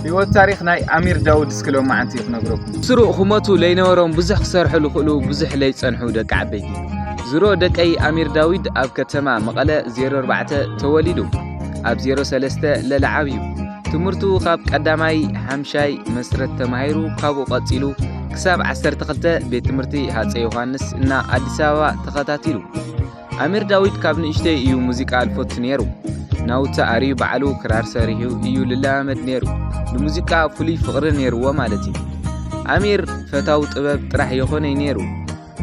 ህይወት ታሪኽ ናይ ኣሚር ዳውድ እስኪ ሎማዓንቲ ክነግረኩም። ስሩዕ ቁመቱ ለይነበሮም ብዙሕ ክሰርሑ ልኽእሉ ብዙሕ ለይጸንሑ ደቂ ዓበይቲ። ዝሮ ደቀይ ኣሚር ዳዊድ ኣብ ከተማ መቐለ ዜሮ ኣርባዕተ ተወሊዱ። ኣብ ዜሮ ሰለስተ ለለዓብ እዩ። ትምህርቱ ካብ ቀዳማይ ሓምሻይ መስረት ተማሂሩ ካብኡ ቀጺሉ ክሳብ ዓሰርተ ክልተ ቤት ትምህርቲ ሃፀይ ዮሃንስ እና ኣዲስ ኣበባ ተኸታቲሉ። ኣሚር ዳዊት ካብ ንእሽተይ እዩ ሙዚቃ ልፈቱ ነይሩ። ናውቲ ኣርዩ ባዕሉ ክራር ሰሪሑ እዩ ልለማመድ ነይሩ። ንሙዚቃ ፍሉይ ፍቕሪ ነይርዎ ማለት እዩ። ኣሚር ፈታው ጥበብ ጥራሕ የኾነይ ነይሩ።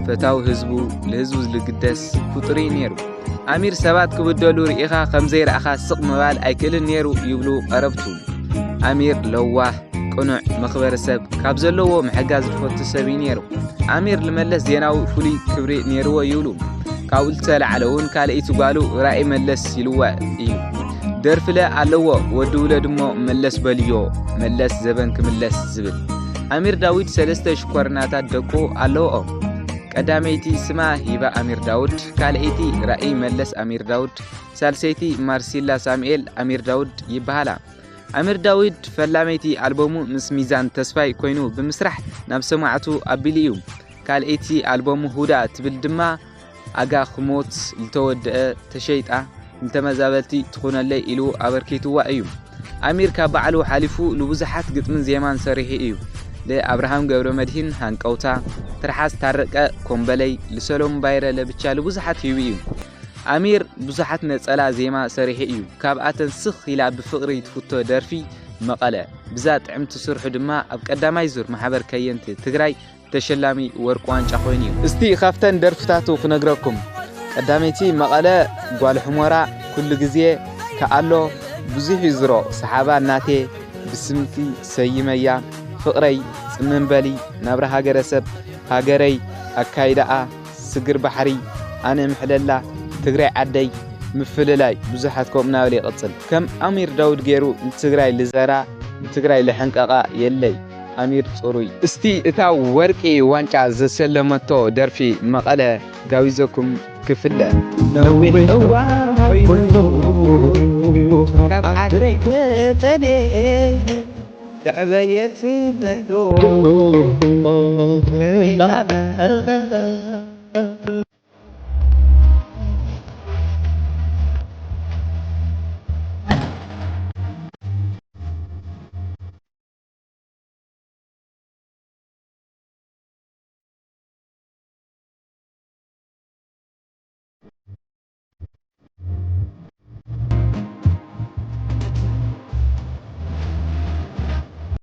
ፈታው ህዝቡ፣ ልህዝቡ ልግደስ ፍጡር እዩ ነይሩ። ኣሚር ሰባት ክብደሉ ርኢኻ ከም ዘይረኣኻ ስቕ ምባል ኣይክእልን ነይሩ ይብሉ ቀረብቱ። ኣሚር ለዋህ፣ ቅኑዕ፣ መኽበሪ ሰብ ካብ ዘለዎ ምሕጋዝ ዝፈቱ ሰብ እዩ ነይሩ። ኣሚር ልመለስ ዜናዊ ፍሉይ ክብሪ ነይርዎ ይብሉ። ካብኡ ዝተላዕለ እውን ካልኣይቲ ጓሉ ራኢ መለስ ይልዋእ እዩ። ደርፍለ ኣለዎ፣ ወዲ ውለድ እሞ መለስ በልዮ፣ መለስ ዘበን ክምለስ ዝብል። ኣሚር ዳዊት ሰለስተ ሽኮርናታት ደቁ ኣለውኦ። ቀዳመይቲ ስማ ሂባ ኣሚር ዳውድ፣ ካልኣይቲ ራኢ መለስ ኣሚር ዳውድ፣ ሳልሰይቲ ማርሲላ ሳሙኤል ኣሚር ዳውድ ይበሃላ። ኣሚር ዳዊድ ፈላመይቲ ኣልበሙ ምስ ሚዛን ተስፋይ ኮይኑ ብምስራሕ ናብ ሰማዕቱ ኣቢሉ እዩ። ካልኣይቲ ኣልበሙ ሁዳ ትብል ድማ ኣጋ ክሞት ልተወደአ ተሸይጣ ንተመዛበልቲ ትኹነለይ ኢሉ ኣበርኪትዋ እዩ። ኣሚር ካብ ባዕሉ ሓሊፉ ንብዙሓት ግጥምን ዜማን ሰሪሑ እዩ። ለኣብርሃም ገብረ መድሂን ሃንቀውታ፣ ትርሓስ ታረቀ ኮምበለይ፣ ልሰሎም ባይረ ለብቻ ልብዙሓት ሂቡ እዩ። ኣሚር ብዙሓት ነጸላ ዜማ ሰሪሑ እዩ። ካብኣተን ስኽ ኢላ ብፍቕሪ ትፍቶ ደርፊ መቐለ። ብዛ ጥዕምቲ ስርሑ ድማ ኣብ ቀዳማይ ዙር ማሕበር ከየንቲ ትግራይ ተሸላሚ ወርቂ ዋንጫ ኮይኑ እዩ። እስቲ ካብተን ደርፍታቱ ክነግረኩም። ቀዳመይቲ መቐለ፣ ጓል ሕሞራ፣ ኩሉ ግዜ፣ ከኣሎ፣ ብዙሕ እዩ ዝሮ፣ ሰሓባ ናቴ፣ ብስምኪ ሰይመያ፣ ፍቕረይ፣ ጽምም በሊ፣ ናብራ ሃገረሰብ፣ ሃገረይ፣ ኣካይዳኣ፣ ስግር ባሕሪ፣ ኣነ ምሕለላ፣ ትግራይ ዓደይ፣ ምፍልላይ፣ ብዙሓት ከምኡ እናበለ ይቕጽል። ከም ኣሚር ዳውድ ገይሩ ንትግራይ ልዘራ፣ ንትግራይ ልሕንቀቓ የለይ። ኣሚር ጽሩይ። እስቲ እታ ወርቂ ዋንጫ ዘሰለመቶ ደርፊ መቐለ ጋቢዘኩም ክፍለ። ነዊሕ እዋን ኮይኑ ካብ ዓደይ ተፈልየ፣ ዘዕበየት መዶ